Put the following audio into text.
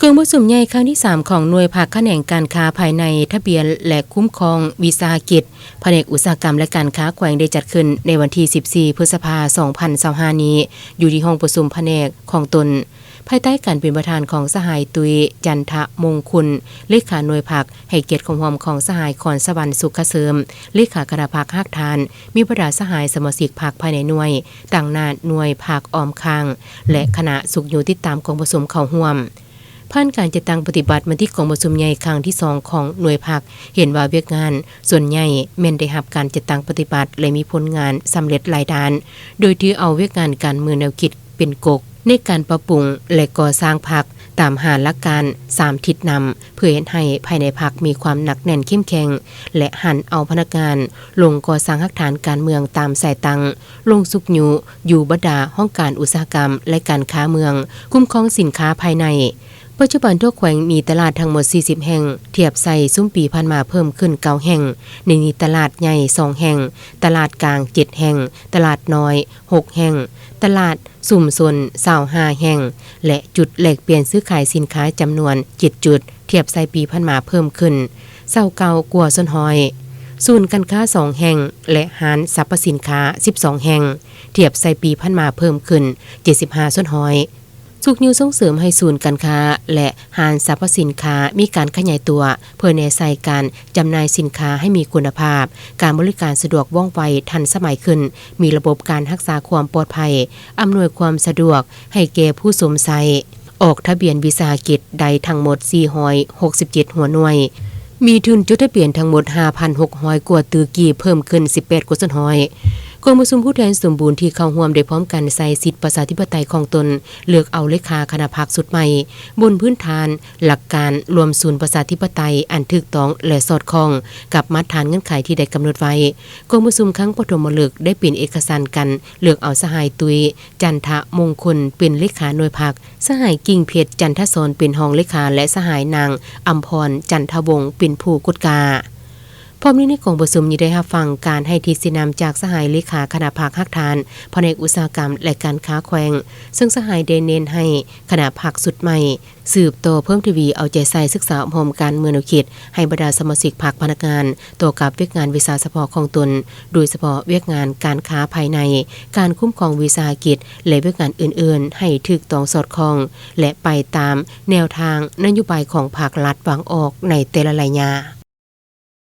ກອງປະຊຸມໃຫຍ່ຄັ້ງທີສາມຂອງໜ່ວຍພັກຂະແໜງການຄ້າພາຍໃນ, ທະບຽນ ແລະ ຄຸ້ມຄອງວິສາຫະກິດ ພະແນກອຸດສາຫະກຳ ແລະ ການຄ້າແຂວງໄດ້ຈັດຂຶ້ນໃນວັນທີສິບສີ່ ພຶດສະພາ ສອງພັນຊາວຫ້ານີ້ ຢູ່ທີ່ຫ້ອງປະຊຸມພະແນກຂອງຕົນ ພາຍໃຕ້ການເປັນປະທານຂອງສະຫາຍ ຕຸ້ຍ ຈັນທະມົງຄຸນ ເລຂາໜ່ວຍພັກ, ໃຫ້ກຽດເຂົ້າຮ່ວມຂອງສະຫາຍ ຄອນສະຫວັນ ສຸກຂະເສີມ ເລຂາຄະນະພັກຮາກຖານ, ມີບັນດາສະຫາຍສະມາຊິກພັກພາຍໃນໜ່ວຍ, ຕາງໜ້າໜ່ວຍພັກອ້ອມຂ້າງ ແລະ ຄະນະຊຸກຍູ້ຕິດຕາມກອງປະຊຸມເຂົ້າຮ່ວມ. ຜ່ານການຈັດຕັ້ງປະຕິບັດມະຕິກອງປະຊຸມໃຫຍ່ຄັ້ງທີສອງຂອງໜ່ວຍພັກ ເຫັນວ່າວຽກງານສ່ວນໃຫຍ່ແມ່ນໄດ້ຮັບການຈັດຕັ້ງປະຕິບັດ ແລະ ມີຜົນງານສຳເລັດຫຼາຍດ້ານ, ໂດຍຖືເອົາວຽກງານການເມືອງແນວຄິດເປັນກົກ ໃນການປັບປຸງ ແລະ ກໍ່ສ້າງພັກຕາມຫ້າຫຼັກການ ສາມທິດນຳ ເພື່ອເຮັດໃຫ້ພາຍໃນພັກມີຄວາມໜັກແໜ້ນເຂັ້ມແຂງ ແລະ ຫັນເອົາພະນັກງານລົງກໍ່ສ້າງຮາກຖານການເມືອງຕາມສາຍຕັ້ງ, ລົງຊຸກຍູ້ຢູ່ບັນດາຫ້ອງການອຸດສາຫະກຳ ແລະ ການຄ້າເມືອງ, ຄຸ້ມຄອງສິນຄ້າພາຍໃນ. ປັດຈຸບັນທົ່ວແຂວງມີຕະຫຼາດທັງໝົດສີ່ສິບແຫ່ງ, ທຽບໃສ່ຊຸມປີຜ່ານມາເພີ່ມຂຶ້ນເກົ້າແຫ່ງ, ໃນນີ້ຕະຫຼາດໃຫຍ່ສອງແຫ່ງ, ຕະຫຼາດກາງເຈັດແຫ່ງ, ຕະຫຼາດນ້ອຍຫົກແຫ່ງ, ຕະຫຼາດຊຸມຊົນຊາວຫ້າແຫ່ງ ແລະ ຈຸດແລກປ່ຽນຊື້ຂາຍສິນຄ້າຈຳນວນເຈັດຈຸດ, ທຽບໃສ່ປີຜ່ານມາເພີ່ມຂຶ້ນຊາວເກົ້າກວ່າສ່ວນຮ້ອຍ, ສູນການຄ້າສອງແຫ່ງ ແລະ ຮ້ານສັບພະສິນຄ້າສິບສອງແຫ່ງ, ທຽບໃສ່ປີຜ່ານມາເພີ່ມຂຶ້ນເຈັດສິບຫ້າສ່ວນຮ້ອຍ. ຊຸກຍູ້ສົ່ງເສີມໃຫ້ສູນການຄ້າ ແລະ ຮ້ານສັບພະສິນຄ້າມີການຂະຫຍາຍຕົວ ເພື່ອແນໃສ່ການຈຳໜ່າຍສິນຄ້າໃຫ້ມີຄຸນນະພາບ, ການບໍລິການສະດວກວ່ອງໄວທັນສະໄໝຂຶ້ນ, ມີລະບົບການຮັກສາຄວາມປອດໄພ, ອຳນວຍຄວາມສະດວກໃຫ້ແກ່ຜູ້ຊົມໃຊ້, ອອກທະບຽນວິສາຫະກິດໄດ້ທັງໝົດສີ່ຮ້ອຍຫົກສິບເຈັດຫົວໜ່ວຍ, ມີທຶນຈົດທະບຽນທັງໝົດຫ້າພັນຫົກຮ້ອຍກວ່າຕື້ກີບ, ເພີ່ມຂຶ້ນສິບແປດກວ່າສ່ວນຮ້ອຍ. ກອງປະຊຸມຜູ້ແທນສົມບູນທີ່ເຂົ້າຮ່ວມໄດ້ພ້ອມກັນໃຊ້ສິດປະຊາທິປະໄຕຂອງຕົນ ເລືອກເອົາເລຂາຄະນະພັກຊຸດໃໝ່ ບົນພື້ນຖານຫຼັກການລວມສູນປະຊາທິປະໄຕອັນຖືກຕ້ອງ ແລະ ສອດຄ່ອງກັບມາດຖານເງື່ອນໄຂທີ່ໄດ້ກຳນົດໄວ້. ກອງປະຊຸມຄັ້ງປະຖົມມະລຶກໄດ້ປິ່ນເອກະສັນກັນເລືອກເອົາສະຫາຍ ຕຸ້ຍ ຈັນທະມົງຄຸນ ເປັນເລຂາໜ່ວຍພັກ, ສະຫາຍ ກິ່ງເພັດ ຈັນທະສອນ ເປັນຮອງເລຂາ ແລະ ສະຫາຍ ນາງ ອຳພອນ ຈັນທະວົງ ເປັນຜູ້ກວດກາ. ພ້ອມນີ້ໃນກອງປະຊຸມຍັງໄດ້ຮັບຟັງການໃຫ້ທິດຊີ້ນຳຈາກສະຫາຍເລຂາຄະນະພັກຮາກຖານ ພະແນກອຸດສາຫະກຳ ແລະ ການຄ້າແຂວງ, ເຊິ່ງສະຫາຍໄດ້ເນັ້ນໃຫ້ຄະນະພັກຊຸດໃໝ່ສືບຕໍ່ເພີ່ມທະວີເອົາໃຈໃສ່ສຶກສາອົບຮົມການເມືອງແນວຄິດໃຫ້ບັນດາສະມາຊິກພັກພະນັກງານຕໍ່ກັບວຽກງານວິຊາສະເພາະຂອງຕົນ, ໂດຍສະເພາະວຽກງານການຄ້າພາຍໃນ, ການຄຸ້ມຄອງວິສາຫະກິດ ແລະ ວຽກງານອື່ນໆ ໃຫ້ຖືກຕ້ອງສອດຄ່ອງ ແລະ ໄປຕາມແນວທາງນະໂຍບາຍຂອງພັກລັດວາງອອກໃນແຕ່ລະໄລຍະ.